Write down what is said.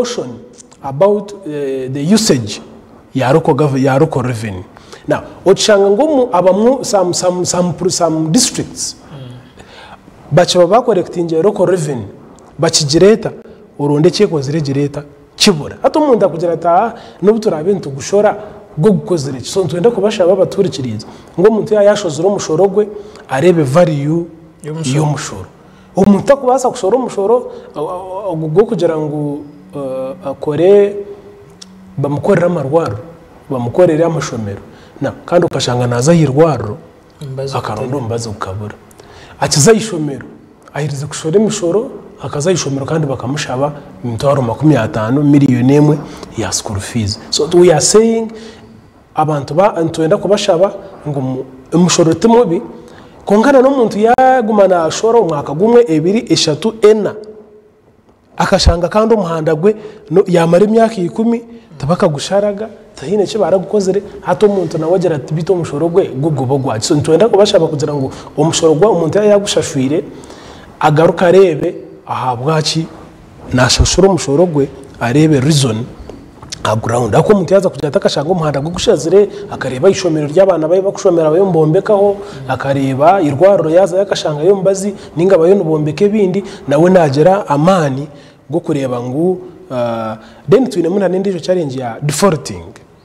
caution about the usage ya local gov ya local revenue. Now okishanga ngu omu abamwe some some some some districts bakiba bakorekitingire local revenue bakigireeta oronde ekyekozire egireeta kibura. Hati omuntu akugira ati aa n'obu turaabe nitugushora gwo gukozire ki? So nitwenda kubashaba abatuhurikiriize ngu omuntu yaaba yaashozire omushoro gwe areebe value y'omushoro. Omuntu takubaasa kushora omushoro ogwo gw'okugira ngu akore bamukorere amarwariro, bamukorere amashomero kandi okashanga naaza aha irwariro akaronda omubazi gukabura. Akiza aha ishomero, aherize kushora emishoro akaza aha ishomero kandi bakamushaba emitwaro 50, miriyoni emwe ya school fees. So we are saying abantu nitwenda kubashaba ngu omushoro ti mubi kwonka na n'omuntu yaaguma naashora omwaka gumwe, ebiri, eshatu, ena akashanga kandi omuhanda gwe yaamara emyaka 10 tibakagusharaga, tihaine eki baragukozire, hati omuntu nawe agira ati beitu omushoro gwe gwo guba ogwaki? So nitwenda kubashaba kugira ngu omushoro gwe omuntu yaaba yaagushashwire agaruke areebe ahabwaki naashashura omushoro gwe areebe reason aha ground. Ahakuba omuntu yaaza kugira ati akashanga omuhanda gwe gushazire, akareeba eishomero ry'abaana be ahu barikushomera bariyo nibombekaho, akareeba eirwariro yaazayo akashangayo omubazi nainga bariyo nibombeka ebindi, nawe naagira amaani g'okureeba ngu then twinemu nana endiijo challenge ya defaulting.